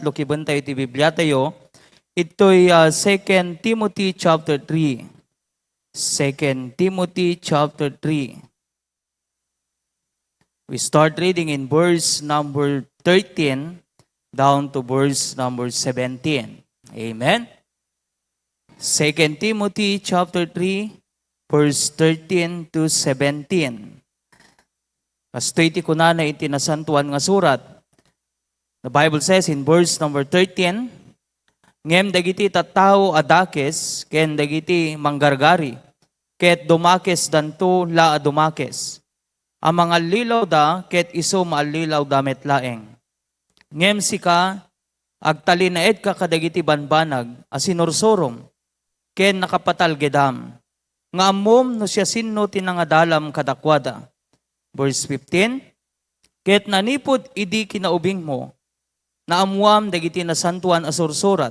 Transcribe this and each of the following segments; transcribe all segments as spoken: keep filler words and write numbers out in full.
lukibentayo ti Bibliatayo, itoy, ah, Second Timothy chapter three. Second Timothy chapter three. We start reading in verse number thirteen down to verse number seventeen. Amen. Second Timothy chapter three, verse thirteen to seventeen. Kastoy ti kunana iti Nasantoan nga Surat. The Bible says in verse number thirteen, "Ngem dagiti tattao a dakes ken dagiti manggargari, ket dumakesdanto la a dumakes. A mangallilawda ket isu maallilawda met laeng. Ngem sika, agtalinaedka kadagiti banbanag a sinursurom, ken nakapatalgedam, nga ammom no siasino ti nangadalam kadakuada." Verse fifteen, "Ket nanipud idi kinaubingmo, naammuam dagiti nasantoan a sursurat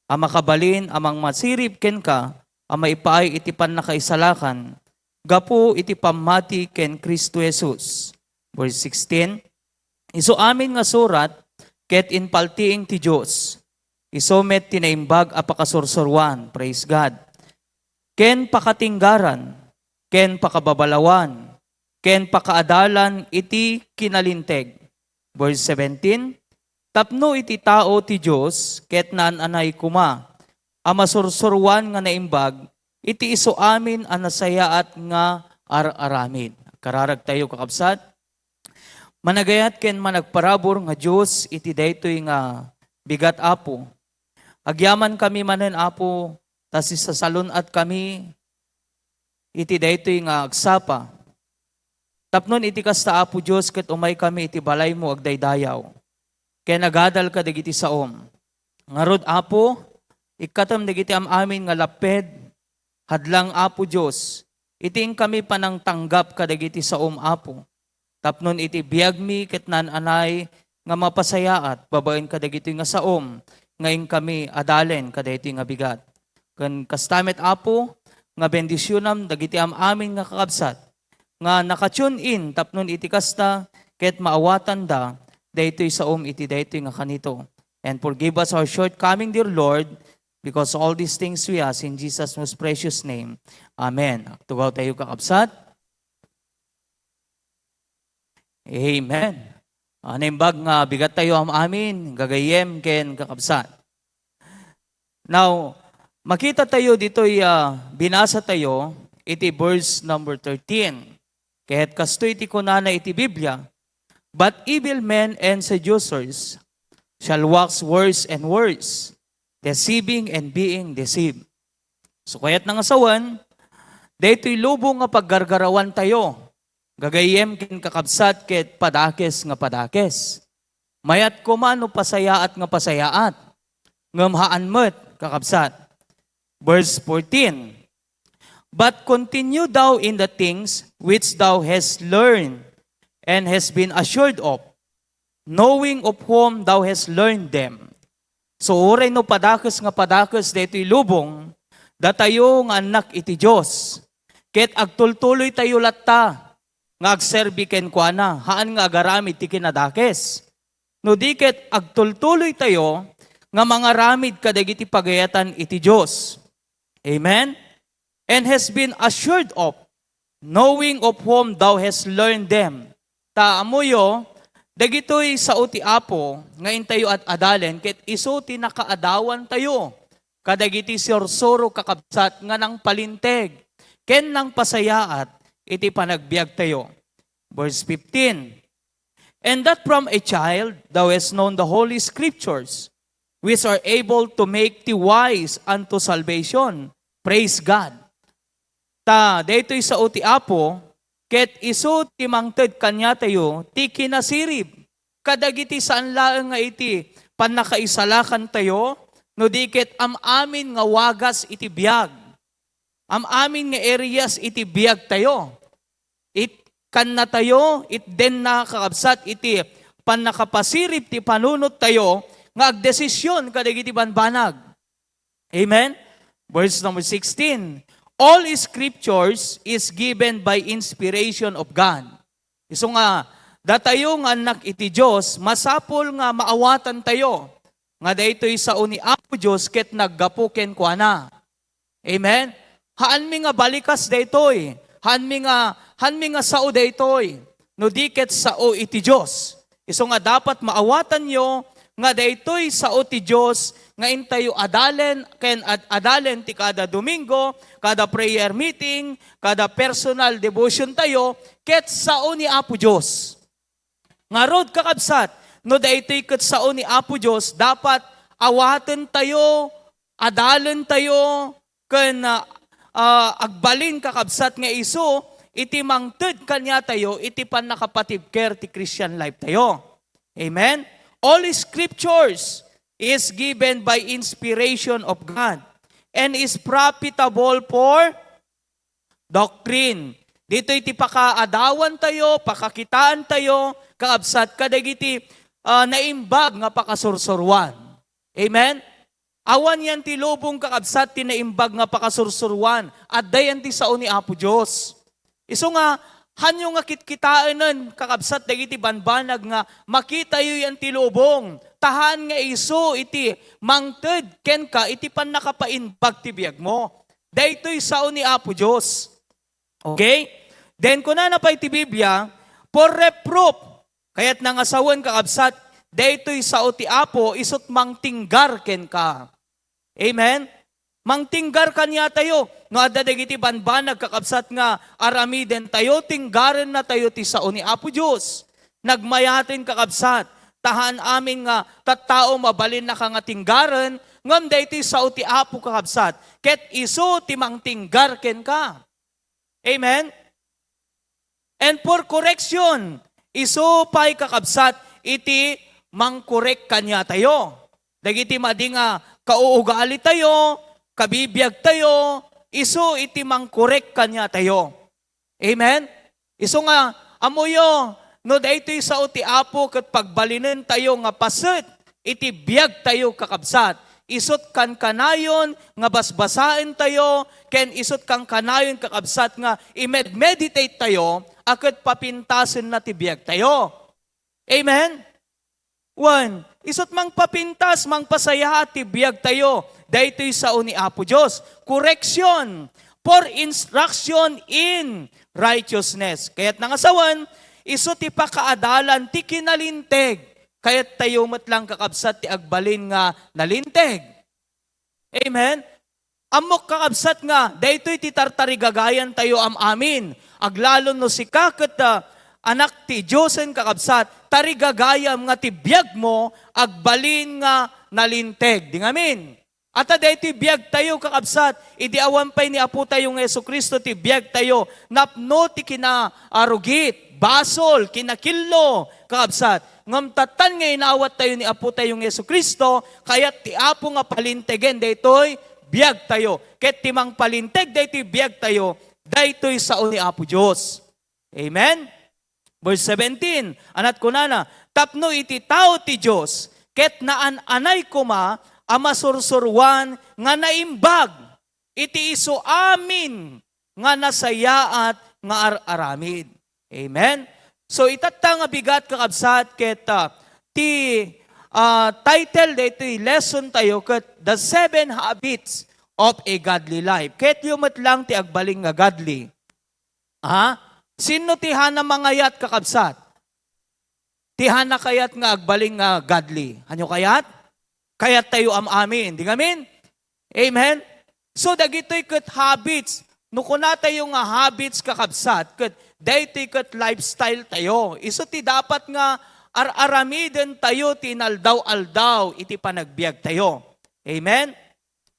a makabalin a mangmasirib kenka a maipaay iti pannakaisalakan gapu iti pammati ken Cristo Jesus." Verse sixteen, "Isu amin nga surat ket impaltiing ti Dios. Isu met ti naimbag a pakasursuruan," praise God, "ken pakatinggaran, ken pakababalawan, ken pakaadalan iti kinalinteg." Verse seventeen, "Tapno iti tao ti Dios ket naan-anay koma a masursuruan nga naimbag iti isu amin a nasayaat nga ar-aramid." Kararag tayo, kakabsat. Managayat ken managparabur nga Dios iti daytoy nga bigat, Apo. Agyamankami manen, Apo, ta sisasalun-atkami iti daytoy nga agsapa. Tapnon iti kasta, Apo Dios, ket umaykami iti balaymo agdaydayaw, ken agadal kadagiti saom. Ngarud, Apo, ikkatem dagiti am-amin nga lapped, hadlang, Apo Dios, iti inkami panangtanggap kadagiti saom, Apo. Tapnon iti biagmi ket naan-anay nga mapasayaat babaen kadagitoy nga saom nga inkami adalen kadaytoy nga bigat. Ken kasta met, Apo, nga bendisionam dagiti am-amin nga kakabsat nga naka-tune in tapnon iti kasta ket maawatanda daytoy saom iti daytoy nga kanito. And forgive us our shortcoming, dear Lord, because all these things we ask in Jesus' most precious name. Amen. Agtugaw tayo, kakabsat. Amen. Ah, naimbag nga bigat tayo am-amin, gagayyem ken kakabsat. Now, makita tayo ditoy, ah, binasa tayo iti verse number thirteen. Ket kastoy ti kunana iti Biblia, "But evil men and seducers shall wax worse and worse, deceiving and being deceived." So, kayat nga sawen, daytoy lubong nga paggargarawan tayo, gagayyem ken kakabsat, ket padakes nga padakes. Mayat koma no pasayaat nga pasayaat, ngem haan met, kakabsat. Verse fourteen, "But continue thou in the things which thou hast learned and hast been assured of, knowing of whom thou hast learned them." So, uray no padakes nga padakes daytoy lubong, datayo nga annak iti Dios, ket agtultuloy tayo latta nga agserbi kenkuana, haan nga agaramid ti kinadakes. No di ket agtultuloy tayo nga mangaramid kadagiti pagayatan iti Dios. Amen? "And has been assured of, knowing of whom thou hast learned them." Ta ammoyo, dagitoy sao ti Apo nga intayo ad-adalen ket isu ti nakaadawantayo kadagiti sursuro, kakabsat, nga nangpalinteg ken nangpasayaat iti panagbiagtayo. Verse fifteen, "And that from a child thou hast known the Holy Scriptures, which are able to make thee wise unto salvation." Praise God. Ta daytoy sao ti Apo, ket isu ti mangted kaniatayo ti kinasirib kadagiti saan laeng nga iti pannakaisalakantayo, no di ket am-amin nga wagas iti biag, am-amin nga areas iti biagtayo. It, kannatayo, itdenna, kakabsat, iti pannakapasirib ti panunottayo nga agdesisyon kadagiti banbanag. Amen? Verse number sixteen, "All scriptures is given by inspiration of God." Isu nga, datayo nga annak iti Dios, masapul nga maawatantayo nga daytoy sao ni Apo Dios ket naggapu kenkuana. Amen? Haanmi nga balikas daytoy. Haanmi nga, haanmi nga sao daytoy. No di ket sao iti Dios. Isu nga dapat maawatanyo nga daytoy sao ti Dios nga intayo adalen ken ad-, adalen ti kada Domingo, kada prayer meeting, kada personal devotion tayo, ket sao ni Apo Dios. Ngarud, kakabsat, no daytoy ket sao ni Apo Dios, dapat awaten tayo, adalen tayo, ken, ah, ah, agbalin, kakabsat, nga isu iti mangted kaniatayo iti pannakapatibker ti Christian life tayo. Amen? All scriptures is given by inspiration of God and is profitable for doctrine. Ditoy ti pakaadawan tayo, pakakitaan tayo, kakabsat, kadagiti, ah, naimbag nga pakasursuruan. Amen? Awan yan ti lubong, kakabsat, ti naimbag nga pakasursuruan. Adda yan ti sao ni Apo Dios. Isu nga, hanyo nga kitkitaenen, kakabsat, dagiti banbanag nga makitayo yan ti lubong. Tahan nga isu iti mangted kenka iti pannakapaimbag ti biagmo. Daytoy sao ni Apo Dios. Okay? Then, kunana pay ti Biblia, "For reproof." Kayatna nga sawen, kakabsat, daytoy sao ti Apo, isut' mangtinggar kenka. Amen? Mangtinggar kaniatayo. No adda dagiti banbanag, kakabsat, nga aramiden tayo, tinggarenna tayo ti sao ni Apo Dios. Nagmayaten, kakabsat. Tahan amin nga tattao, mabalinnaka nga tinggaren, ngem daytoy sao ti Apo, kakabsat. Ket isu ti mangtinggar kenka. Amen? And for correction, isu pay, kakabsat, iti mangkorek kaniatayo. Dagiti madi nga kauugalitayo, kabibiagtayo, isu iti mangkorek kaniatayo. Amen? Isu nga, ammoyo, no daytoy sao ti Apo ket pagbalinentayo nga paset iti biagtayo, kakabsat, isut' kankanayon nga basbasaentayo, ken isut' kankanayon, kakabsat, nga i-med-meditate tayo a ket papintasenna ti biagtayo. Amen? Wen, isut' mangpapintas, mangpasayaat ti biagtayo. Daytoy sao ni Apo Dios. Correction, for instruction in righteousness. Kayatna nga sawen, isu ti pakaadalan ti kinalinteg. Kayattayo met lang, kakabsat, ti agbalin nga nalinteg. Amen? Ammok, kakabsat, nga daytoy ti tartarigagayantayo am-amin. Aglalo no sika ket, ah, anak ti Diosen, kakabsat, tarigagayam nga ti biagmo agbalin nga nalinteg. Di ngamin. Ata daytoy biagtayo, kakabsat, idi awan pay ni Apotayo nga Jesu-Cristo ti biagtayo, napno ti kinaarugit, basol, kinakillo, kakabsat. Ngem tattan nga inawattayo ni Apotayo nga Jesu-Cristo, kayat ti Apo nga palintegen daytoy biagtayo. Ket ti mangpalinteg daytoy biagtayo, daytoy sao ni Apo Dios. Amen? Verse seventeen, ania ti kunana, "Tapno iti tao ti Dios, ket naan-anay koma a masursuroan nga naimbag iti isu amin nga nasayaat nga ar-aramid." Amen? So, itatta nga bigat, kakabsat, ket, ah, ti, ah, title daytoy lesson tayo ket The Seven Habits of a Godly Life. Kayattayo met lang ti agbalin nga godly. Ha? Sino ti haanna mangayat, kakabsat? Ti haanna kayat nga agbalin nga godly? Haanyo kayat? Kayattayo am-amin. Di ngamin? Amen? So, dagitoy ket habits. No kunatayo nga habits, kakabsat, ket daytoy ket lifestyle tayo. Isu ti dapat nga ar-aramiden tayo ti inaldaw-aldaw iti panagbiag tayo. Amen?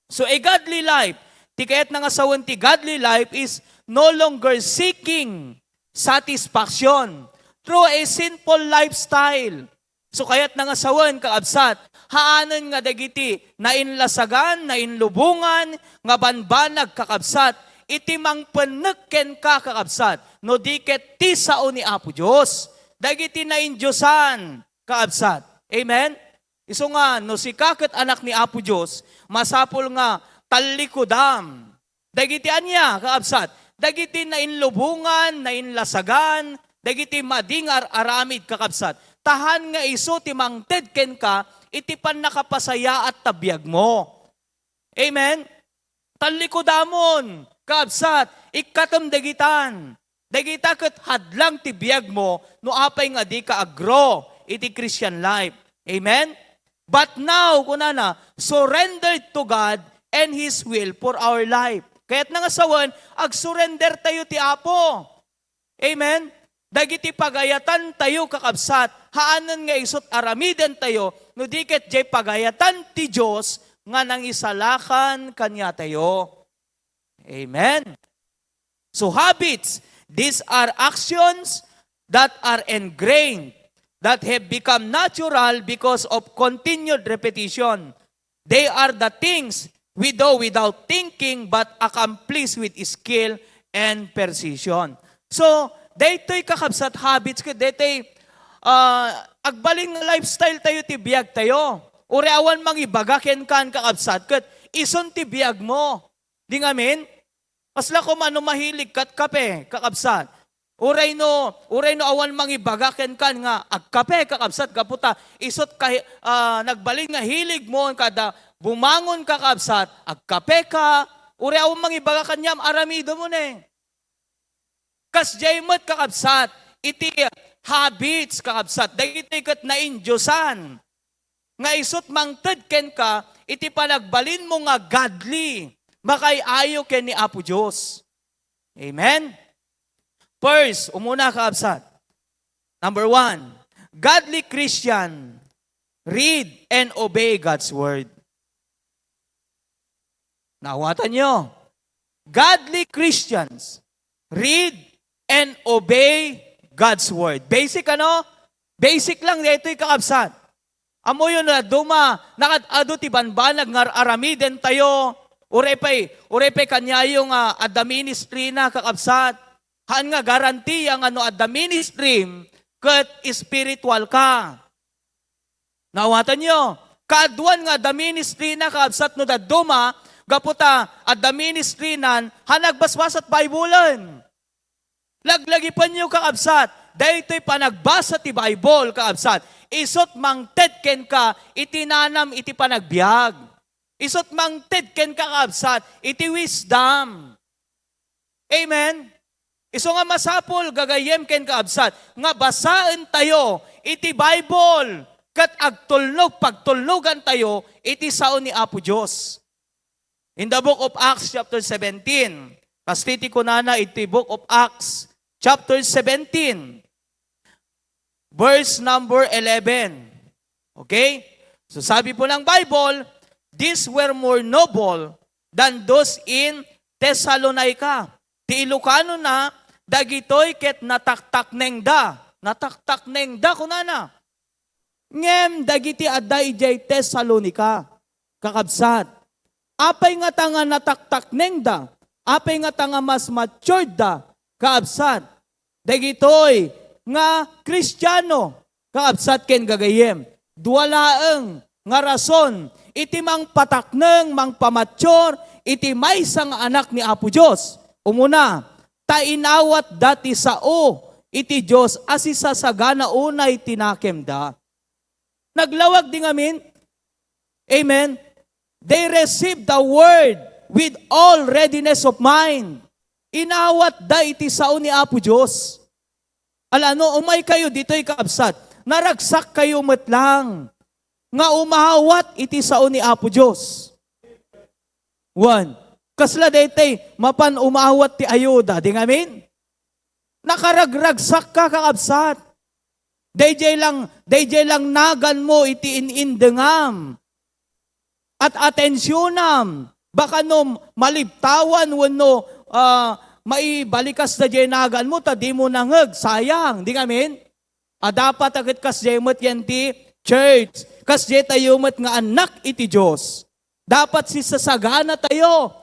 So, a godly life, ti kayatna nga sawen ti godly life is no longer seeking satisfaction through a sinful lifestyle. So, kayatna nga sawen, kakabsat, haanen nga dagiti nainlasagan, nainlubongan, nga banbanag, kakabsat, iti mangpennek kenka, kakabsat, no di ket ti sao ni Apo Dios. Dagiti naindiosan, kakabsat. Amen? Isu nga, no sika ket anak ni Apo Dios, masapul nga tallikudam. Dagiti ania, kakabsat? Dagiti nainlubongan, nainlasagan, dagiti madi nga ar-aramid, kakabsat. Tahan nga isu ti mangted kenka iti pannakapasayaat ta biagmo. Amen? Tallikudamon, kaabsat, ikkatem dagitan. Dagita ket hadlang ti biagmo no apay nga dika agro iti Christian life. Amen? But now, kunana, surrendered to God and His will for our life. Kayatna nga sawen, agsurrender tayo ti Apo. Amen? Dagiti pagayatan tayo, kakabsat, haanen nga isut aramiden tayo, no di ket jay pagayatan ti Dios nga nangisalakan kaniatayo. Amen. So habits, these are actions that are ingrained, that have become natural because of continued repetition. They are the things we do without thinking but accomplish with skill and precision. So, daytoy, kakabsat, habits ket daytoy, ah, agbalin nga lifestyle tayo ti biag tayo. Uray awan mangibaga kenka, kakabsat, ket isun ti biagmo. Di ngamin? Kasla koma no mahilig kat kape, kakabsat. Uray no, uray no awan mangibaga kenka nga agkape, kakabsat, gapu ta isut ka, ah, nagbalin nga hiligmo kada bumangon, kakabsat, agkape ka. Uray awan mangibaga kaniam, aramidem ne. Kasdiay met, kakabsat, iti habits, kakabsat, dagitoy ket naindiosan nga isut mangted kenka iti panagbalinmo nga godly, makaay-ayo ken ni Apo Dios. Amen? First, umuna, kaabsat. Number one, godly Christian read and obey God's word. Naawatan nyo? Godly Christians read and obey God's word. Basic, ano? Basic lang daytoy, kakabsat. Ammoyo no dadduma, nakaad-adu ti banbanag nga ar-aramiden tayo. Uray pay, uray pay kaniayo nga adda ministry na, kakabsat. Haan nga garantiya nga no adda ministry, ket spiritual ka. Naawatan nyo? Kaaduan nga adda ministry na, kakabsat, no dadduma, gapu ta adda ministry nan, haan nga agbasbasat Bible-en. Laglagipenyo, kakabsat, daytoy panagbasa ti Bible, kakabsat, isut mangted kenka iti nanam iti panagbiag. Isut mangted kenka, kakabsat, iti wisdom. Amen? Isu nga masapul, gagayyem ken kakabsat, nga basaen tayo iti Bible ket agtulnog, pagtulnogan tayo iti sao ni Apo Dios. In the book of Acts chapter seventeen, kas ti kunana iti book of Acts chapter seventeen, verse number eleven. Okay? So sabi po ng Bible, "These were more noble than those in Thessalonica." Ti Ilocano na, dagitoy ket nataktaknengda. Nataktaknengda, kunana. Ngem dagiti adda idiay Tesalonica, kakabsat, apay ngata nga nataktaknengda? Apay ngata nga mas maturedda, kakabsat? Dagitoy nga Kristiano, kakabsat ken gagayyem, dua laeng nga rason iti mangpatakneng, mangpamature iti maysa nga anak ni Apo Dios. Umuna, ta inawatda ti sao iti Dios a sisasagana unay ti nakemda. Naglawag di ngamin? Amen? They received the word with all readiness of mind. Inawatda iti sao ni Apo Dios. Ala, no umay kayo ditoy, kaabsat, naragsak kayo met lang nga umawat iti sao ni Apo Dios. One, kasla daytay mapan umawat ti ayuda, di ngamin? Nakaragragsakka, kakabsat. Dayjay lang, dayjay lang naganmo iti in-indengam. At-atensionam. Baka no malibtawan wenno, ah, maibalikas dayjay naganmo ta dimo nangeg, sayang. Di ngamin? A, dapat a ket kasdiay met yan ti church. Kasdiay tayo met nga annak iti Dios. Dapat sisasagana tayo.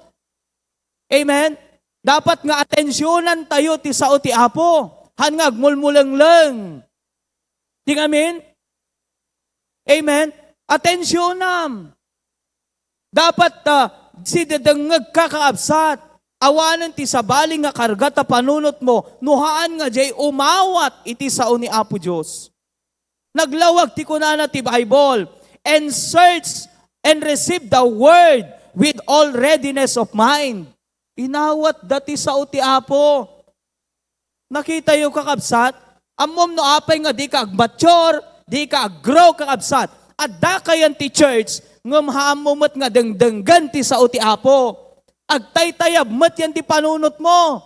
Amen? Dapat nga atensionan tayo ti sao ti Apo. Han nga agmulmulengleng. Di ngamin? Amen? Atensionam. Dapat, ah, sidedengngegka, kaabsat. Awanen ti sabali nga karga ta panunotmo, no haan nga diay umawat iti sao ni Apo Dios. Naglawag ti kunana ti Bible, and search and receive the word with all readiness of mind. Inawatda ti sao ti Apo. Nakitayo, kakabsat? Ammom no apay nga dika agmature, dika aggrow, kakabsat. Adda kayan ti church, ngem haammo met nga dengdenggen ti sao ti Apo. Agtaytayab met yan ti panunotmo.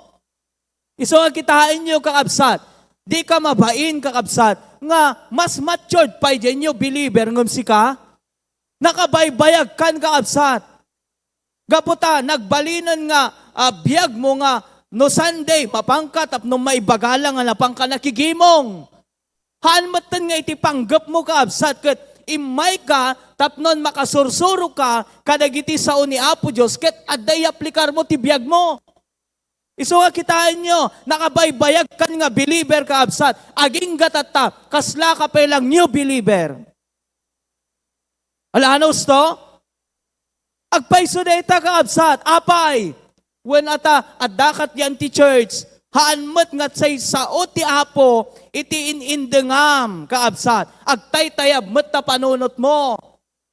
Isu nga kitaenyo, kakabsat, dika mabain, kakabsat, nga mas matured pay diay new believer ngem sika? Nakabaybayag kan, kakabsat. Gapu ta nagbalinen nga, ah, biagmo nga no Sunday, mapanka tapno maibaga la nga napanka nakigimong. Haan metten nga iti panggepmo, kakabsat, ket immayka tapnon makasursuroka kadagiti sao ni Apo Dios ket adda iaplikarmo ti biagmo. Isu nga kitaenyo, nakabaybayag kan nga believer, kakabsat, agingga tatta, kasla ka pay lang new believer. Ala, ano usto? Agpayso dayta, kakabsat, apay? Wen ata, adda ket yan ti church, haan met nga say sao ti Apo iti in-indengam, kakabsat. Agtaytayab met ta panunotmo.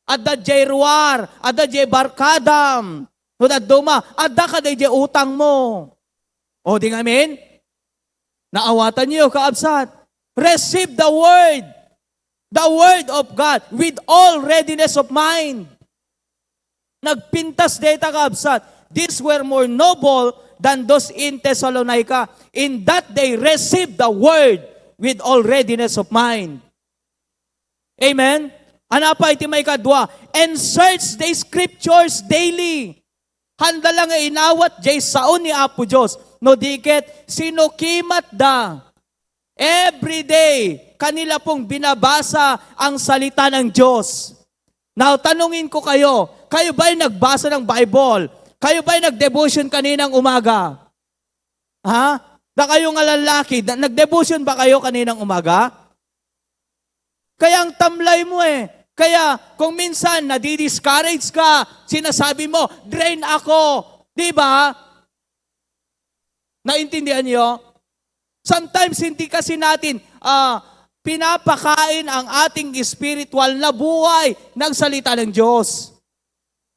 Adda diay ruar, adda diay barkadam. No dadduma, adda kadi diay utangmo. O, di ngamin? Naawatanyo, kaabsat. Receive the word. The word of God with all readiness of mind. Nagpintas dayta, kaabsat. These were more noble than those in Thessalonica, in that they received the word with all readiness of mind. Amen? Ania pay ti maikadua? And search the scriptures daily. Handa la nga inawat jay sao ni Apo Dios. No di ket, sinukimatda. Every day, kanila pong binabasa ang salita ng Diyos. Now, tanungin ko kayo, kayo ba'y nagbasa ng Bible? Kayo ba'y nag-devotion kaninang umaga? Ha? Da kayo nga lalaki, na-, nag-devotion ba kayo kaninang umaga? Kaya ang tamlay mo eh. Kaya kung minsan nadi-discourage ka, sinasabi mo, "Drain ako." Di ba? Naintindihan niyo? Sometimes hindi kasi natin, ah, pinapakain ang ating spiritual na buhay ng salita ng Diyos.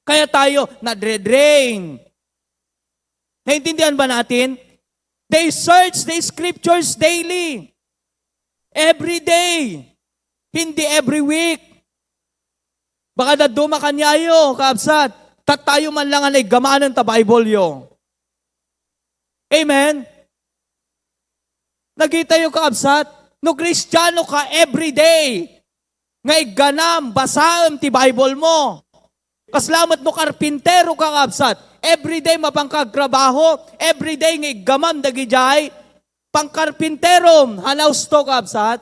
Kaya tayo nadre-drain. Naintindihan ba natin? They search the scriptures daily. Every day. Hindi every week. Baka dadduma kaniayo, kaabsat. Tattayo man lang nga naiggamanan ta Bible yo. Amen? Nakitayo, kaabsat? No Kristiano ka every day, nga igganam, basaem ti Bible mo. Kasla met no karpintero ka, kaabsat. Everyday mapanka agtrabaho, everyday nga iggamam dagidiay pangkarpinterom. Ania usto, kaabsat?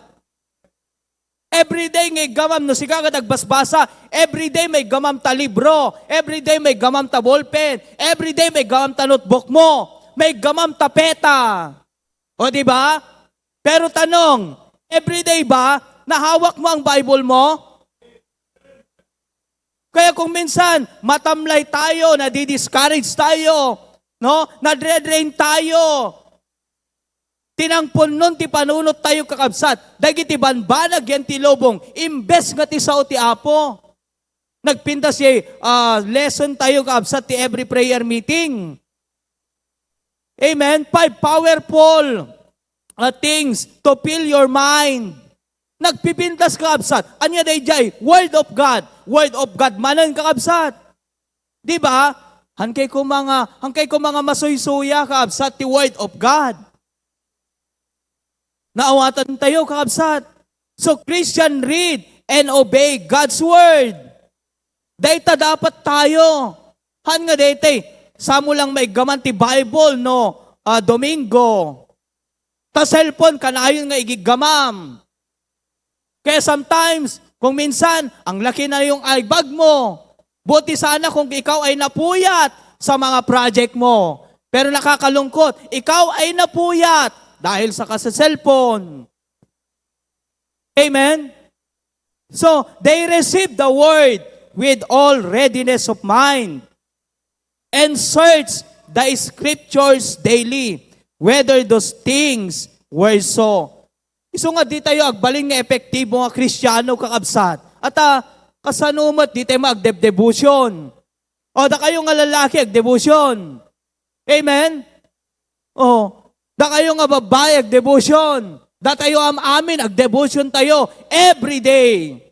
Everyday nga iggamam, no sika ket agbasbasa, everyday maiggamam ta libro, everyday maiggamam ta ballpen, everyday maiggamam ta notebook mo, maiggamam ta peta. O, di ba? Pero tanong, everyday ba nahawak mo ang Bible mo? Kaya kung minsan, matamlay tayo, nadi-discourage tayo, no? Nadre-drain tayo. Tinangpunnon ti panunot tayo, kakabsat. Dagiti banbanag yan ti lubong, imbes nga ti sao ti Apo. Nagpintas ti, ah, lesson tayo, kakabsat, ti every prayer meeting. Amen? Five powerful, uh, things to fill your mind. Nagpipintas, kaabsat. Ania daydiay? Word of God. Word of God manen, kaabsat. Di ba? Hankay ko mga, hankay ko mga masuysuya, kaabsat, ti Word of God. Naawatan tayo, kaabsat. So, Christian, read and obey God's Word. Dayta dapat tayo. Haan nga daytay, samo lang maiggaman ti Bible no, ah, Domingo. Ta cellphone, kanayon nga igiggamam. Kaya sometimes, kung minsan, ang laki na yung eye bag mo. Buti sana kung ikaw ay napuyat sa mga project mo. Pero nakakalungkot, ikaw ay napuyat dahil sa kasa-cellphone. Amen? So, they received the word with all readiness of mind and searched the scriptures daily, whether those things were so. Isu nga di tayo agbalin nga epektibo nga Kristiano, kakabsat. At, ah, Kasano met, di tayo agdebdebotion? O, dakayo nga lalaki, agdebotion. Amen? O, dakayo nga babae, agdebotion. Datayo am-amin, agdebotion tayo. Every day.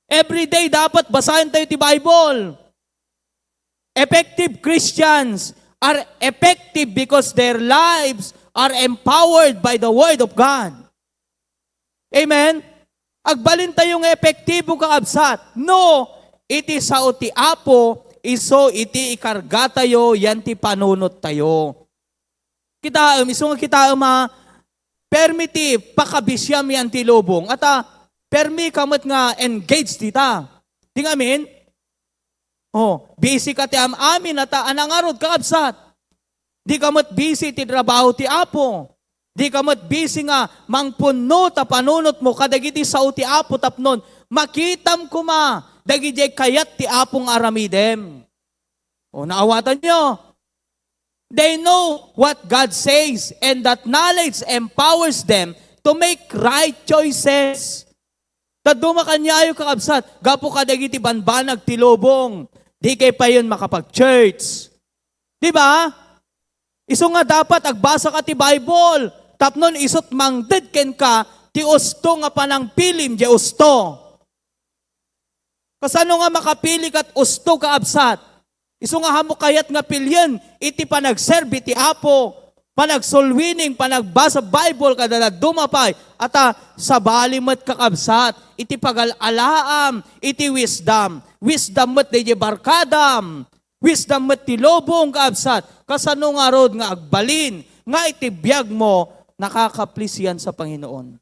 Every day, dapat basahin tayo ti Bible. Effective Christians are effective because their lives are empowered by the Word of God. Amen? Agbalin tayo nga epektibo, kakabsat. No, iti sao ti Apo, isu iti ikarga tayo yan ti panunot tayo. Kitaem, isu nga kitaem a permi ti pakabisiam yan ti lubong. Ata, permi ka met nga engaged dita. Di ngamin? O, busy ka ti am-amin, ata, a nangarud, kakabsat. Di ka met busy ti trabaho ti Apo. Di ka met busy nga mangpunno ta panunotmo kadagiti sao ti Apo tapnon makitam koma dagidiay kayat ti Apo nga aramidem. O, naawatanyo? They know what God says, and that knowledge empowers them to make right choices. Dadduma kaniayo, kakabsat, gapu kadagiti banbanag ti lubong, di kay payen makapag-church. Di ba? Isu nga dapat agbasa ka ti Bible, tapnon isut mangted kenka ti usto nga panangpilim, di usto. Kasano nga makapili kat usto, kakabsat? Isu nga ammok kayat nga pilien iti panagserbi ti Apo, panagsulwining, panagbasa Bible, kada dadduma pay, ata, sabali met, kakabsat, iti pagal-alaam iti wisdom. Wisdom met daydiay barkadam. Wisdom met ti lubong, kakabsat. Kasano ngarud nga agbalin nga iti biagmo nakakaplisian sa Panginoon?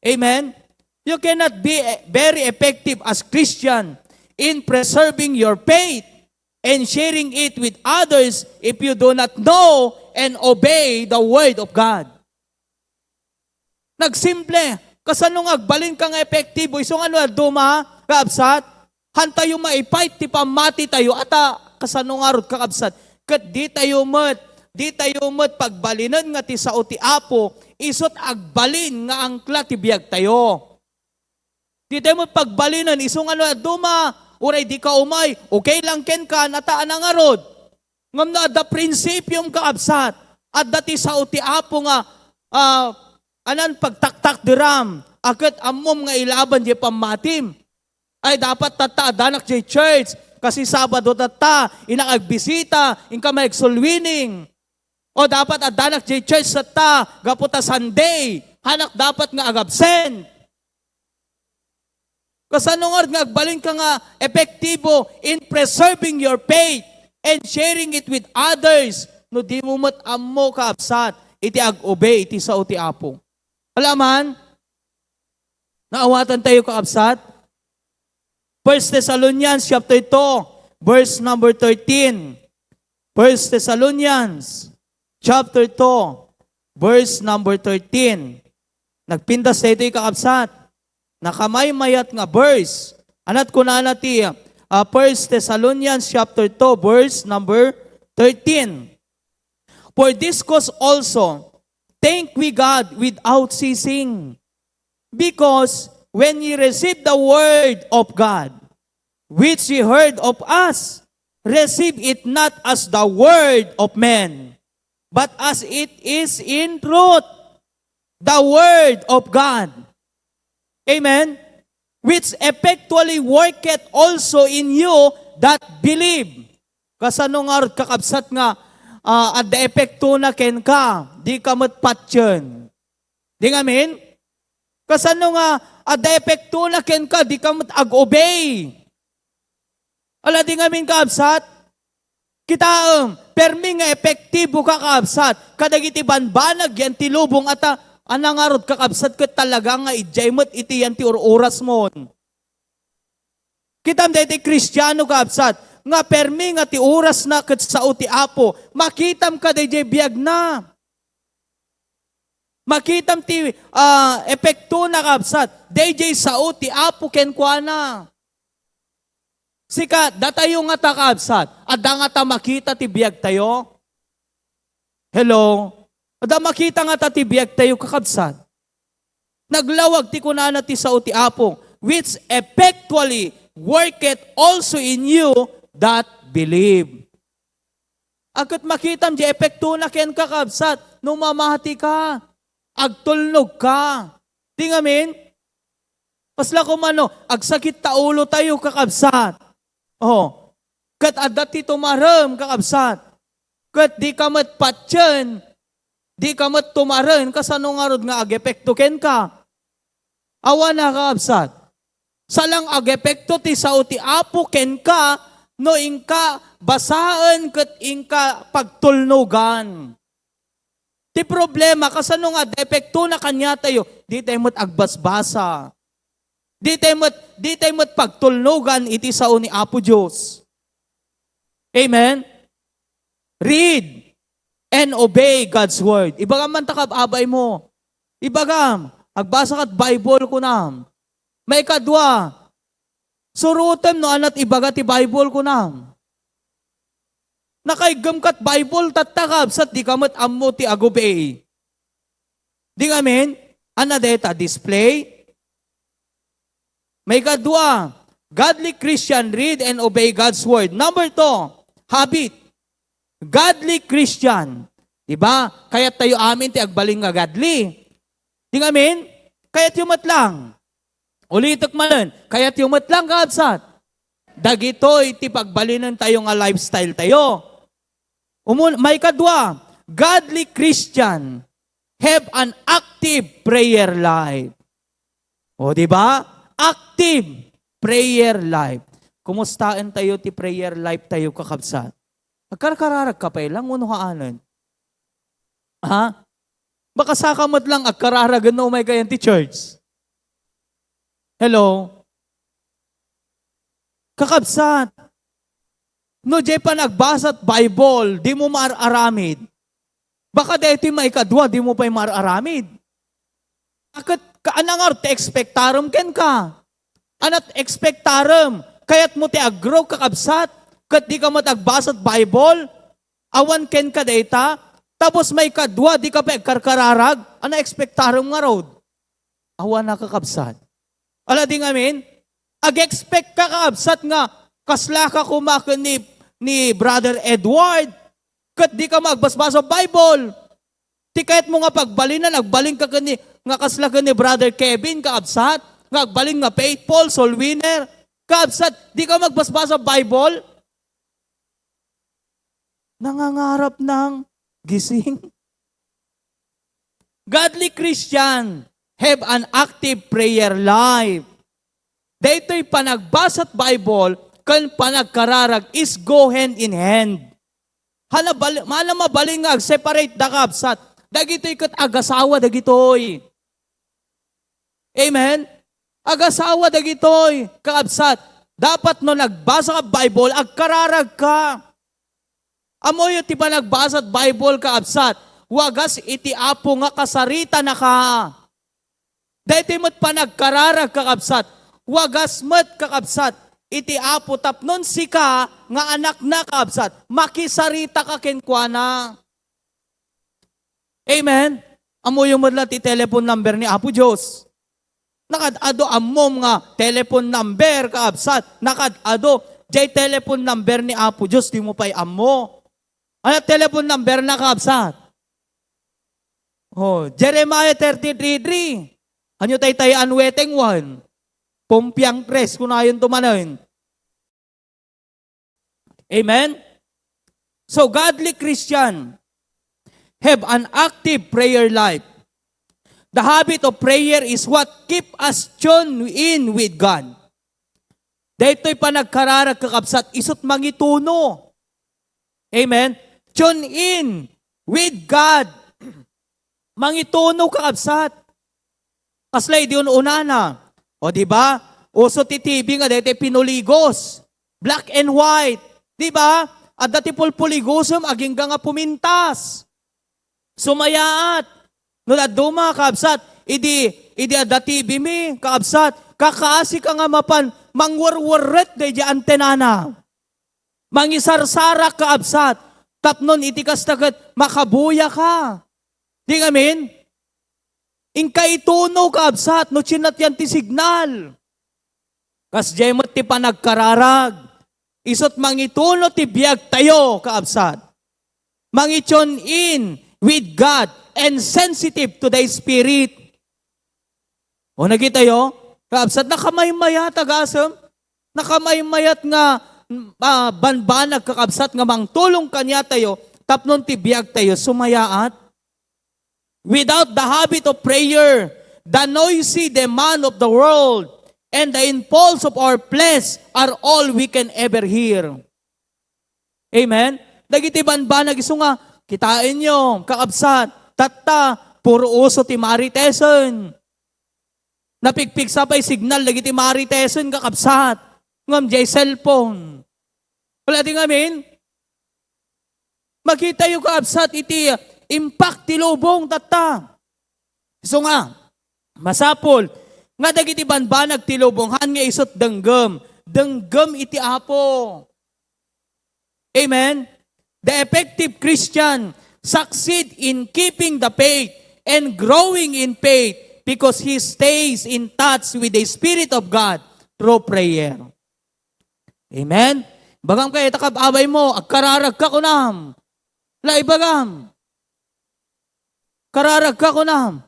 Amen? You cannot be e-, very effective as Christian in preserving your faith and sharing it with others if you do not know and obey the Word of God. Nagsimple, kasano nga agbalin ka nga epektibo? Isu nga ano, dadduma, kakabsat? Hantayo maipaay ti pammati tayo, ata, kasano ngarud, kakabsat? Ket di tayo met, di tayo met pagbalinen nga ti sao ti Apo, isut agbalin nga angkla ti biag tayo. Di tayo met pagbalinen, isu nga ano, dadduma, uray di ka umay, okay lang kenka, ata, a nangarud. Ngem no adda prinsipiom, kakabsat, adda ti sao ti Apo nga, ah, anan pagtaktakderam, a ket ammom nga ilaban diay pammatim. Ay, dapat tatta, addanak diay church, kasi Sabado tatta, innak agbisita, inka maigsulwining. O dapat addanak diay church tatta, gapu ta Sunday, hanak dapat nga agabsent. Kasano ngarud nga agbalin ka nga epektibo in preserving your faith and sharing it with others no di mo met ammo, kakabsat, iti ag-obey iti sao ti Apo? Alaman? Naawatan tayo, kakabsat? First Thessalonians chapter two, verse number thirteen. First Thessalonians chapter two, verse number thirteen. Nagpintas daytoy, kakabsat. Nakamaymayat nga verse. Ania ti kunana ti, ah, First Thessalonians chapter two, verse number thirteen. For this cause also, thank we God without ceasing. Because when ye receive the word of God, which ye heard of us, receive it not as the word of men, but as it is in truth, the word of God. Amen? Which effectually worketh also in you that believe. Kasano ngarud, kakabsat, nga, ah, adda epektona kenka, di ka met patien? Di ngamin? Kasano nga adda epektona kenka, di ka met ag-obey? Ala, di ngamin, kakabsat? Kitaem, permi nga epektibo ka, kakabsat, kadagiti banbanag yan ti lubong, ata, ania ngarud, kakabsat, ket talaga nga idiay met iti yan ti ur-orasmon. Kitam daytoy Kristiano, kakabsat, nga permi nga ti orasna ket sao ti Apo, makitam ka daydiay biagna. Makitam ti, ah, epektona, kakabsat, daydiay sao ti Apo kenkuana. Sika, datayo ngata, kakabsat, adda ngata makita ti biagtayo? Hello? Adda makita ngata ti biagtayo, kakabsat? Naglawag ti kunana ti sao ti Apo, which effectually worketh also in you that believe. Ket makitam di epektona kenka, kabsat, no mamati ka, agtulnog ka. Di ngamin? Kasla koma no, agsakit ta ulo tayo, kakabsat. Oh, ket adda ti tumarem, kakabsat. Ket di ka met patien, di ka met tumaren, kasano ngarud nga agepekto kenka? Awan a, kakabsat. Salang agepekto ti sao ti Apo kenka no inka basaen ket inka pagtulnogan. Ti problema, kasano nga adda epektona kaniatayo? Di tayo met agbasbasa. Di tayo met, di tayo met pagtulnogan iti sao ni Apo Dios. Amen? Read and obey God's word. Ibagam man ta kab-, abay mo. Ibagam, agbasa kat Bible kunam. Maikadua, surotem no anat ibaga ti Bible kunam. Nakaiggem kat Bible tatta, kabsat, di ka met ammo ti agubey. Di ngamin? Ana deta display? Maikadua, godly Christian read and obey God's word. Number two, habit. Godly Christian. Diba? Kayat tayo amin ti agbalin nga godly. Di ngamin? Kayat yu met lang. Ulitek manen, kayat yu met lang, kabsat. Dagitoy ti pagbalinen tayo nga lifestyle tayo. Umun-, maikadua, godly Christian have an active prayer life. O, di ba? Active prayer life. Kumustaen tayo ti prayer life tayo, kakabsat? Agkarkararag ka pay lang, uno haanen? Ha? Baka saka met lang agkararagen no umay kayan ti church. Hello? Kakabsat, no jay panagbasat Bible, di mo maar-aramid. Baka daytoy maikadua, di mo pay maar-aramid. Aket ka, anang ti expectarum kenka? Anat expectarum? Kayat mo ti agro, kakabsat? Ket di ka met agbasat Bible? Awan kenka dayta? Tapos maikadua, di ka pay agkarkararag? Ana expectarum ngarud? Awan a, kakabsat. Ala di ngamin? Ag-expect ka, kakabsat, nga kasla ka koma ken ni, ni Brother Edward. Ket di ka magbasbasa Bible. Ti kayat mo nga pagbalinan, agbalin ka ken ni, nga kasla ken ni Brother Kevin, kakabsat, nga agbalin nga faithful, soul winner. Kakabsat, di ka magbasbasa Bible. Nangangarap ng gising. Godly Christian have an active prayer life. Daytoy panagbasat Bible ken panagkararag is go hand in hand. Hala bal-, hala mabalin nga ag-separate da, kabsat. Dagitoy ket agasawa dagitoy. Amen? Agasawa dagitoy, kakabsat. Dapat no nagbasa ka Bible, agkararag ka. Ammoyo ti panagbasat Bible, kakabsat. Wagas iti Apo nga kasaritanaka. Daytoy met panagkararag, kakabsat. Wagas met, kakabsat, iti Apo tapnon sika nga anakna, kakabsat, makisaritaka kenkuana. Amen? Ammoyo met la ti telephone number ni Apo Dios. Nakad-ado ammom nga telephone number, kakabsat. Nakad-ado. Jay telephone number ni Apo Dios, di mo pay ammo. Ano telephone number na, kakabsat? Oh, Jeremiah thirty-three three. Ano tay tay-an weteng wan? Pompiang tres, kunayon to manen. Amen? So, godly Christian have an active prayer life. The habit of prayer is what keep us tuned in with God. Daytoy panagkararag, kakabsat, isut mangituno. Amen? Tune in with God. Mangituno, kakabsat. Kasla idi un-unana. O, di ba? Uso ti T V nga daytoy pinuligos. Black and white. Di ba? Adda ti pulpuligosem, agingga nga pumintas. Sumayaat. No dadduma, kaabsat, idi, idi adda T V mi, kaabsat, kakaasi ka nga mapan mangwerwerret daydi antenana. Mangisarsarak, kaabsat, tapnon iti kasta ket makabuya ka. Di ngamin? Inka ituno, kaabsat, no chinatyan ti signal. Kasdiay met ti panagkararag. Isut' mangituno ti biagtayo, kaabsat. Mangi-tune in with God and sensitive to the Spirit. O, nakitayo? Kaabsat, nakamaymayat, agasem. Nakamaymayat nga, ah, banbanag, kakabsat, nga mangtulong kaniatayo tapno ti biagtayo sumayaat. Without the habit of prayer, the noisy demand of the world and the impulse of our flesh are all we can ever hear. Amen? Dagiti banbanag isu nga, kitaenyo, kakabsat, tatta, puro uso ti Maritesen. Napigpigsa pay signal dagiti Maritesen, kakabsat. Ngem diay cellphone. Wala ti ngamin? Makitayo, kakabsat, iti impact ti lubong tatta. Isu nga, masapul nga dagiti banbanag ti lubong, haan nga isut' denggem. Denggem iti Apo. Amen? The effective Christian succeed in keeping the faith and growing in faith because he stays in touch with the Spirit of God through prayer. Amen? Bagam kay, takab abay mo, agkararag ka kunam. La, ibagam. Kararag ka kunam.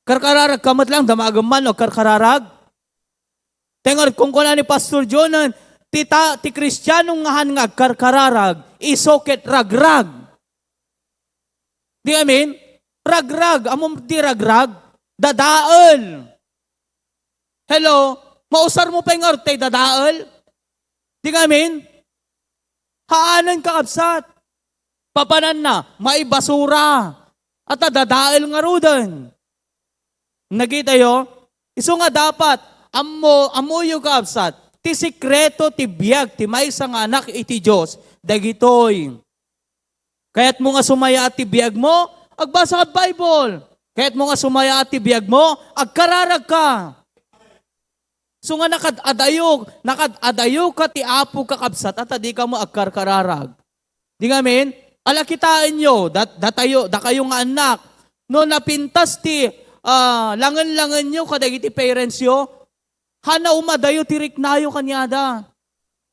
Karkararag ka met lang, damagem man, o karkararag. Tengod kung kuna ni Pastor John, ti ta-, ti Kristiano nga han nga agkarkararag, isu ket ragrag. Di amin? Ragrag, ammom ti ragrag? Dadael. Hello? Mausar mo pay nga urtay dadael? Di amin? Haanen, kakabsat. Papananna, maibasura. At dadael ngaruden. Nakitayo? Isu nga dapat, ammo, ammoyo, kakabsat, ti sekreto ti biag ti maysa nga anak iti Dios, dagitoy. Kayatmo nga sumayaat ti biagmo, agbasa ka Bible. Kayatmo nga sumayaat ti biagmo, agkararag ka. Isu nga nakad-adayo, nakad-adayo ka ti Apo, kakabsat, ta dika met agkarkararag. Di ngamin, ala, kitaenyo, dat-, datayo, dakayo nga annak, no napintas ti, ah, langen-langenyo kadagiti parentsyo, hana umadayo ti riknayo kaniada.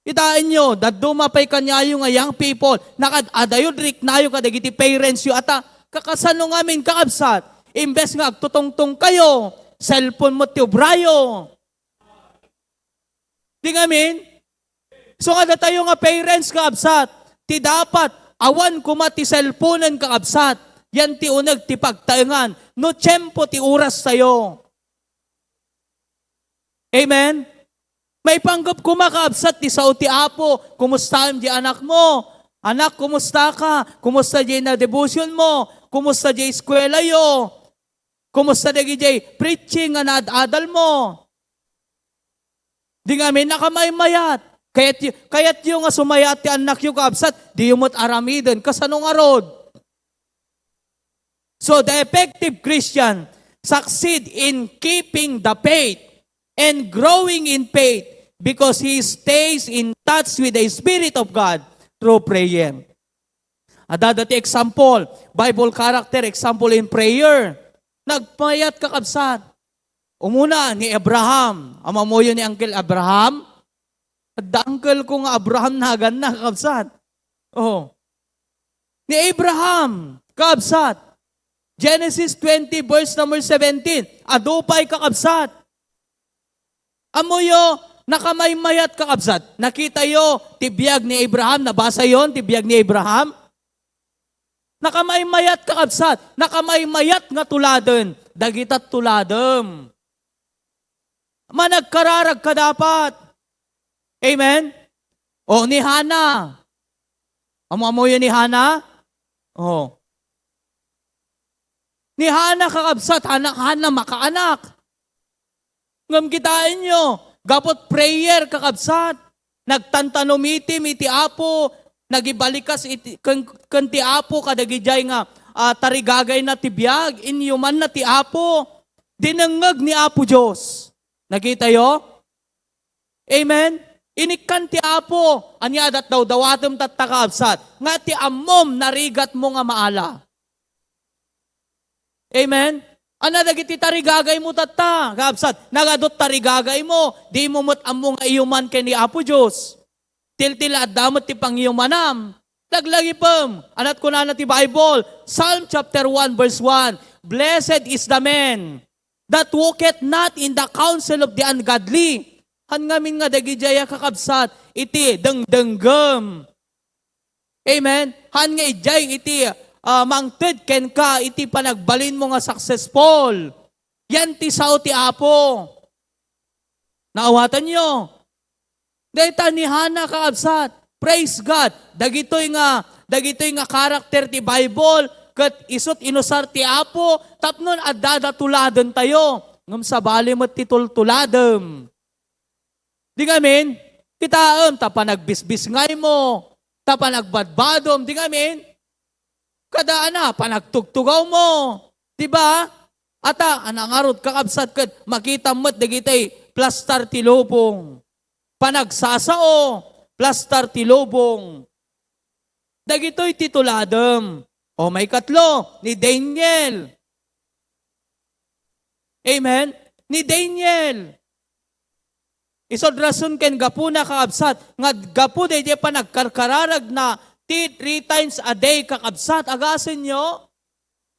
Kitaenyo, dadduma pay kaniayo nga young people, nakad-adayo ti riknayo kadagiti parentsyo, ata, kakasano ngamin, kakabsat, imbes nga agtutungtong kayo, cellphone met ti ubrayo. Di ngamin? So nga datayo nga parents, kakabsat, ti dapat, awan koma ti cellphonen, kakabsat, yan ti uneg ti pagtaengan, no tiempo ti oras tayo. Amen? Maipanggep koma, kakabsat, ti sao ti Apo, kumustaem di anakmo? Anak, kumusta ka? Kumusta di na devotion mo? Kumusta di eskwelayo? Kumusta dagiti preaching nga naad-adal mo? Di ngamin nakamaymayat. Kayat-, kayatyo nga sumayaat ti annakyo, kakabsat, diyo met aramiden. Kasano ngarud? So, the effective Christian succeed in keeping the faith and growing in faith because he stays in touch with the Spirit of God through prayer. Adda dati example, Bible character, example in prayer. Nagmayat, kakabsat. Umuna, ni Abraham. Ammoyo ni Uncle Abraham? Adda uncle ko nga Abraham naganna, kakabsat. Oh. Ni Abraham, kakabsat. Genesis twenty, verse number seventeen. Adu pay, kakabsat. Ammoyo, nakamaymayat, kakabsat. Nakitayo ti biag ni Abraham. Nabasayon ti biag ni Abraham? Nakamaymayat, kakabsat. Nakamaymayat nga tuladen dagita tuladem. Managkararag ka dapat. Amen? O, ni Hana. Ammoyo ni Hana? O. Ni Hana, kakabsat, Hana, Hana makaanak. Ngem kitaenyo, gapu prayer, kakabsat, nagtantanumitim iti Apo, nagibalikas iti, ken, ken ti Apo kadagidiay nga, ah, tarigagayna ti biag, inyumanna ti Apo. Dinengngeg ni Apo Dios. Nakitayo? Amen? Inikkan ti Apo, ania, dat dawdawatem tatta, kakabsat, nga ti ammom narigatmo nga maala. Amen? Ania dagiti tarigagaymo tatta, kabsat? Nagadut tarigagaymo, dimo met ammo nga iyuman ken ni Apo Dios. Tiltila adda met ti pangyumanam. Laglagipem. Ania't kunana ti Bible? Psalm chapter one, verse one, "Blessed is the man that walketh not in the counsel of the ungodly." Haan ngamin nga dagidiay a kakabsat iti dengdenggem. Amen? Haan nga idiay iti, ah, mangted kenka iti panagbalinmo nga successful. Yan ti sao ti Apo. Naawatanyo? Dayta ni Hana, kakabsat. Praise God. Dagitoy nga, dagitoy nga karakter ti Bible, ket isut' inusar ti Apo, tapno adda da tuladentayo. Ngem sabali met ti tultuladem. Di ngamin, kitaem, ta panagbisbisngaymo, ta panagbadbadom, di ngamin, kada ana, panagtugtugawmo. Di ba? Ata, ana ngarud, kakabsat, ket makita met dagiti plastar ti lubong. Panagsasao, plastar ti lubong. Dagitoy ti tuladem. O, maikatlo, ni Daniel. Amen? Ni Daniel. Isod rason ken gapuna, kakabsat, nga gapu daydiay panagkarkararagna ti three times a day, kakabsat, agasenyo?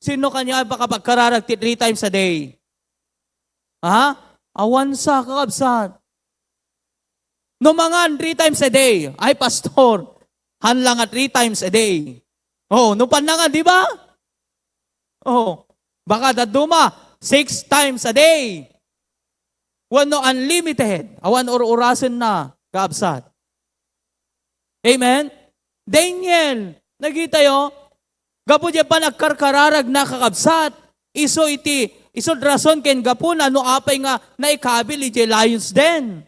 Sino kaniayo a makapagkararag ti three times a day? Ha? Awan sa, kakabsat. No mangan three times a day, ay, pastor, haan la nga three times a day. Oh, no pannangan, di ba? Oh, baka dadduma, six times a day. Wenno unlimited. Awan ur-urasenna, kakabsat. Amen? Daniel, nakitayo? Gapu diay panagkarkararagna, kakabsat, isu iti, isut' rason ken gapuna no apay nga naikabil idiay lion's den.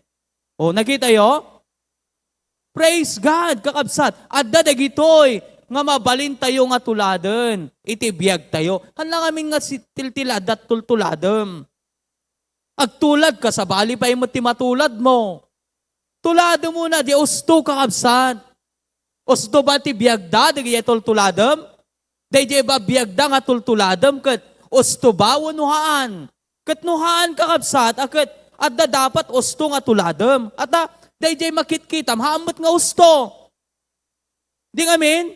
O, nakitayo? Praise God, kakabsat. Adda dagitoy nga mabalintayo nga tuladen iti biagtayo. Haan la ngamin nga si-, tiltila adda tultuladem. Agtuladka, sabali pay met ti matuladmo. Tuladem una, di usto, kakabsat. Usto ba ti biagda, dagiti tultuladem? Daydiay ba biagda nga tultuladem ket usto ba wenno haan? Ket no haan, kakabsat, a ket adda dapat usto nga tuladem. Ata, daydiay makitkitam, haan met nga usto. Di ngamin?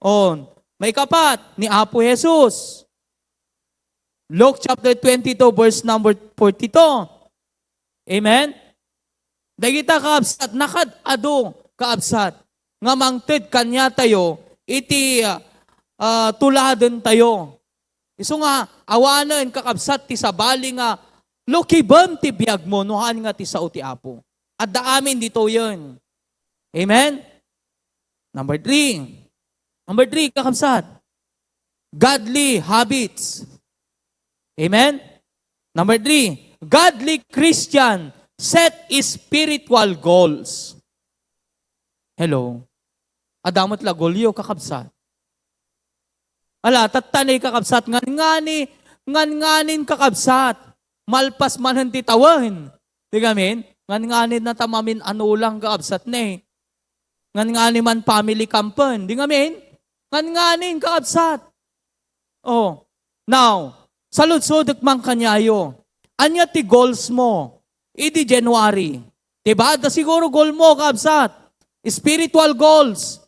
On, maikapat, ni Apo Jesus. Luke chapter twenty-two, verse number forty-two. Amen? Dagita, kaabsat, nakad-adu, kaabsat, nga mangted kaniatayo iti, ah, ah, tuladentayo. Isu nga, awanen, kakabsat, ti sabali nga lukiben ti biagmo, no haan nga ti sao ti Apo. Adda amin ditoyen. Amen? Number three. Number three, kakabsat. Godly habits. Amen? Number three, godly Christian set spiritual goals. Hello? Adda met la goalyo, kakabsat. Ala, tatta ni, kakabsat, ngan-ngani, ngan-nganin, kakabsat. Malpas manen ti tawen. Di ngamin? Ngan-nganin na ta mamin-ano lang, kakabsat, ne. Ngan-ngani man family campen. Di ngamin? Ngan-nganin, kakabsat. Oh. Now, saludsodek man kaniayo. Ania ti goals mo idi January? Di ba? Adda siguro goal mo, kaabsat. Spiritual goals.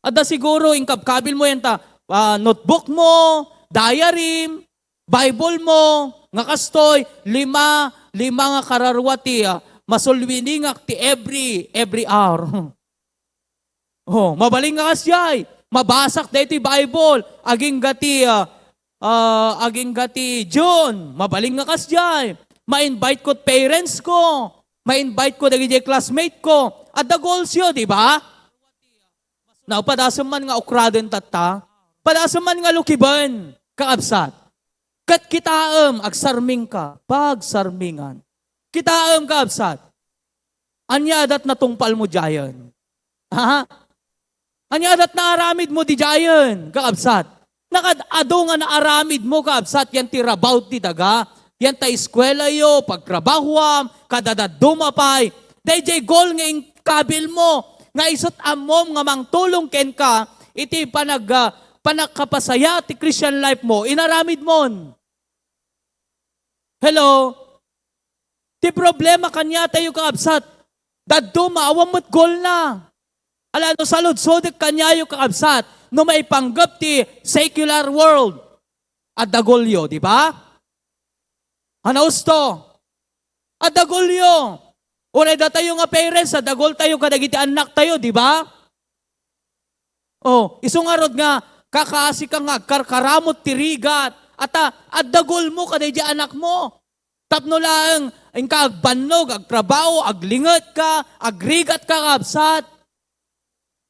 Adda siguro inkabkabil mo yan ta, ah, notebook mo, diary, Bible mo, nga kastoy, lima, lima nga kararua ti, ah, masulwiningak ti every, every hour. Oh, mabalin nga kasdiay. Mabasak daytoy Bible. Agingga ti, ah, ah, agingga ti June. Mabalin nga kasdiay. Ma-invite ko parents ko. Ma-invite ko dagiti classmate ko. Adda goals yo, di ba? Now, padasem man nga ukraden tatta. Padasem man nga lukiben, kaabsat. Ket kitaem, agsarmingka, pagsarmingan. Kitaem, kaabsat. Ania adat natungpal mo diayen? Ha? Ania adat naaramid mo diayen, kaabsat? Nakad-adu nga naaramid mo, kaabsat, yan ti rabaw ti daga, yan ta eskuela yo, pagtrabahuam, kada dadduma pay. Daydiay goal nga inkabil mo, nga isut' ammom nga mangtulong kenka, iti panag-, ah, panagkapasaya ti Christian life mo, inaramid mon. Hello? Ti problema kaniatayo, kakabsat, dadduma, awan met goalna. Ala, no saludsodek kaniayo, kakabsat, no maipanggep ti secular world, adda goalyo, di ba? Ano usto? Adda goalyo. Uray datayo nga parents, adda goaltayo kadagiti annaktayo, di ba? Oh, isu ngarud nga kakaasi ka nga agkarkaramut ti rigat, ata, adda goalmo kadaydi anakmo. Tapno laeng inka agbannog, agtrabaho, aglinget ka, agrigat ka, kabsat.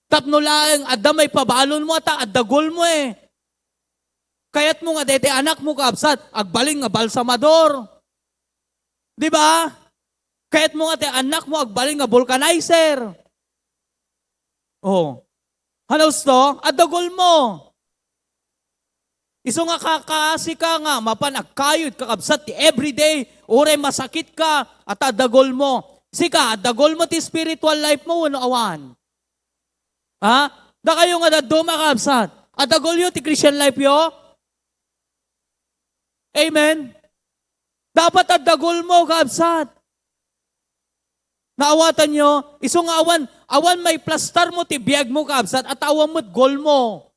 Tapno laeng adda maipabalonmo, ata, adda goalmo eh. Kayatmo nga daytoy anakmo, kabsat, agbalin nga balsamador. Di ba? Kayatmo nga ti annakmo agbalin nga vulcanizer. Oh. Ano usto? Adda goalmo. Isu nga kakaasi ka nga mapan agkayod, kakabsat, ti everyday, uray masakit ka, ata adda goalmo. Sika, adda goalmo ti spiritual life mo, wenno awan? Ha? Dakayo nga dadduma, kakabsat. Adda goalyo ti Christian life yo? Amen? Dapat adda goalmo, kakabsat. Naawatanyo? Isu nga awan, awan maiplastarmo ti biagmo, kakabsat, ata awan met goalmo.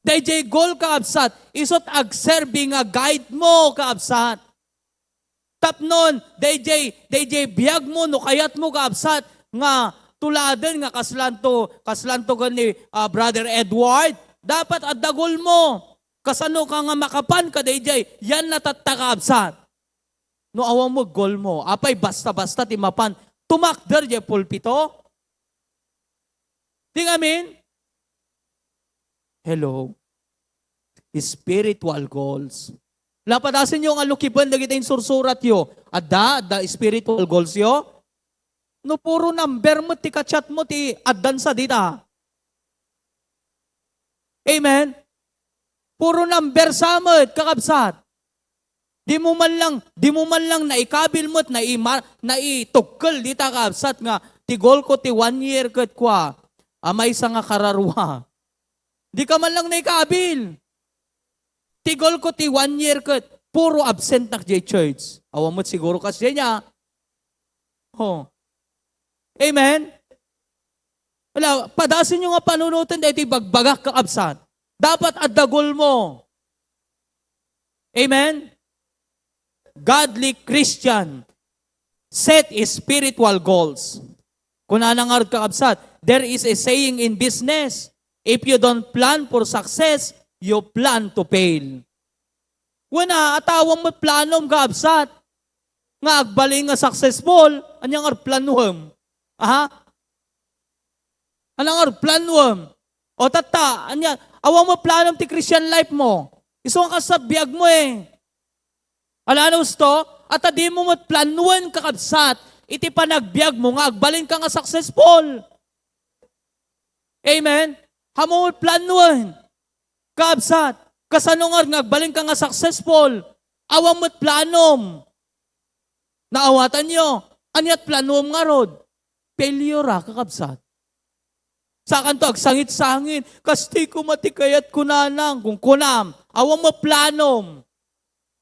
Dayjay goal, kakabsat, isut' agserbi nga guide mo, kakabsat. Tapnon, dayjay, dayjay biagmo, no kayatmo, kakabsat, nga tuladen nga kaslanto, kaslanto ken ni, ah, Brother Edward, dapat adda goalmo. Kasano ka nga makapan kadayjay? Yan natatta, kakabsat. No awan mo goalmo, apay basta-basta ti mapan tumakder diay pulpito? Di ngamin? Hello. Spiritual goals. Lapadasenyo nga lukiben dagiti insursuratyo. Adda, adda spiritual goalsyo? No puro number met ti ka-chat mo ti addan sa dita. Amen? Puro number sa met, kakabsat. Di mo man lang, di mo man lang naikabil met, naima-, naitukkel dita, kakabsat, nga ti goal ko ti one year ket kua, a maysa nga kararua. Di ka man lang naikabil. Ti goal ko ti one year ket puro absent nak diay church. Awan met siguro kasdiay niya. Oh. Amen? Wala, padasenyo nga panunoten daytoy bagbagak, kakabsat. Dapat adda goalmo. Amen? Godly Christian set spiritual goals. Kunana ngarud, kakabsat, "There is a saying in business, if you don't plan for success, you plan to fail." Wen, ata awan met planom, kakabsat, nga agbalin nga successful, ania nga planuem? Aha? Ania nga planuem? O tatta, ania, awan met planom ti Christian life mo. Isu nga kasat biag mo eh. Ala, ano usto? Ata di mo met planuen, kakabsat, iti panagbiag mo nga agbalin ka nga successful. Amen? Awan met planuen. Kabsat, kasano ngarud nga agbalin ka nga successful? Awan met planom. Naawatanyo? Aniat planom ngarud? Failure a, kakabsat. Sakanto agsangit-sangit, "Kasti koma ti kayat ko, nanang," kunkunam. Awan met planom.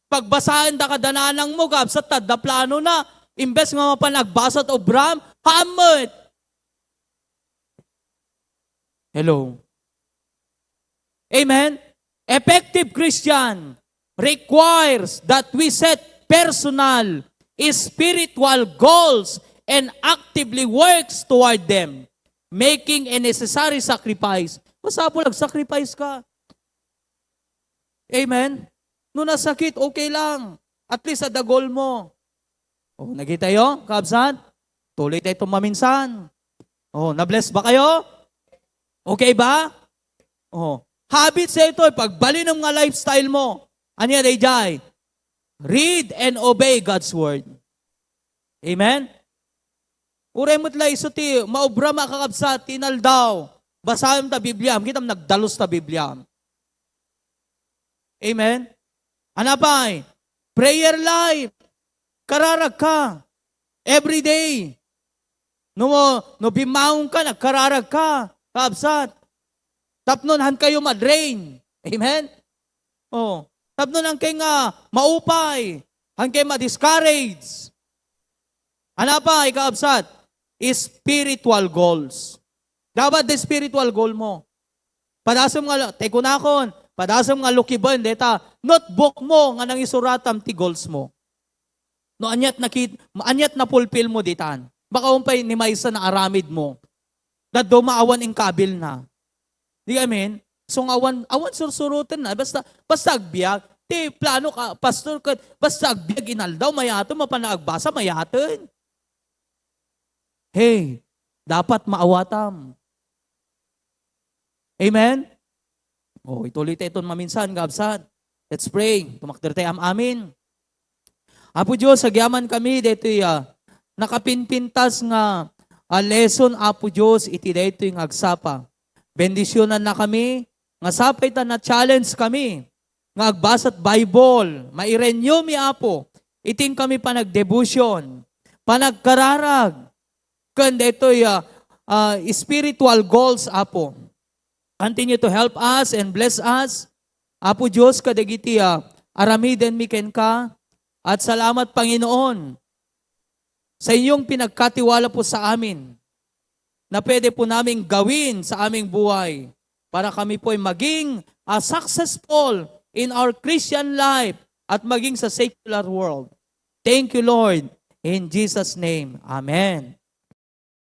Pagbasaen da kada nanang mo, kabsat, ta adda plano na. Imbes nga mapan agbasa ti obram, haan met. Hello. Amen? Effective Christian requires that we set personal spiritual goals and actively works toward them, making a necessary sacrifice. Masapul ag-sacrifice ka. Amen? No nasakit, okay lang. At least, adda goal mo. Oh, nagitayo, kabsat? Tuloy tayo maminsan. Oh, na-bless ba kayo? Okay ba? Oh, habit sa ito, pagbalinem nga lifestyle mo. Ania dayjay? Read and obey God's word. Amen? Uray met la isu ti maobra, mga kakabsat, ti inaldaw. Basaem ta Biblia, kitam nagdalus ta Biblia. Amen? Anapay? Prayer life. Kararag ka. Every day. No, no bimmangon ka, nagkararag ka. Kabsat. Tapno haan kayo ma-drain. Amen? Oh. Tapno haan kayo nga, ah, maupay. Haankayo ma-discourage. Ano pa, ikabsat? Spiritual goals. Dapat the spiritual goal mo. Padasem nga, ti kunakon, padasem nga lukiben, deta, notebook mo nga nangisuratam ti goals mo. No, aniat nakit-, aniat na-fulfill mo ditan. Baka umpay ni maysa na aramid mo. Dadduma awan inkabil na. Di amen? So nga awan, awan sursuroten na. Basta, basta agbiag. Ti plano ka, pastor, ket basta agbiag inaldaw, mayaten, mapanagbasa, mayaten. Hey, dapat maawatam. Amen? O, ituloy tayo iton maminsan, kabsat. Let's pray. Tumakder tayo, am-amin. Apo Dios, agyaman kami daytoy, ah, nakapinpintas nga, ah, lesson, Apo Dios, iti daytoy nga agsapa. Bendisyonanna kami, nga sapay ta na-challenge kami, nga agbasat Bible, mairenew mi, Apo, iting kami panagdevotion, panagkararag, ken daytoy, ah, ah, spiritual goals, Apo. Continue to help us and bless us, Apo Dios, kadagiti, ah, aramiden mi kenka. At salamat, Panginoon, sa inyong pinagkatiwala po sa amin na pwede po naming gawin sa aming buhay para kami po ay maging, ah, successful in our Christian life at maging sa secular world. Thank you, Lord. In Jesus' name, amen.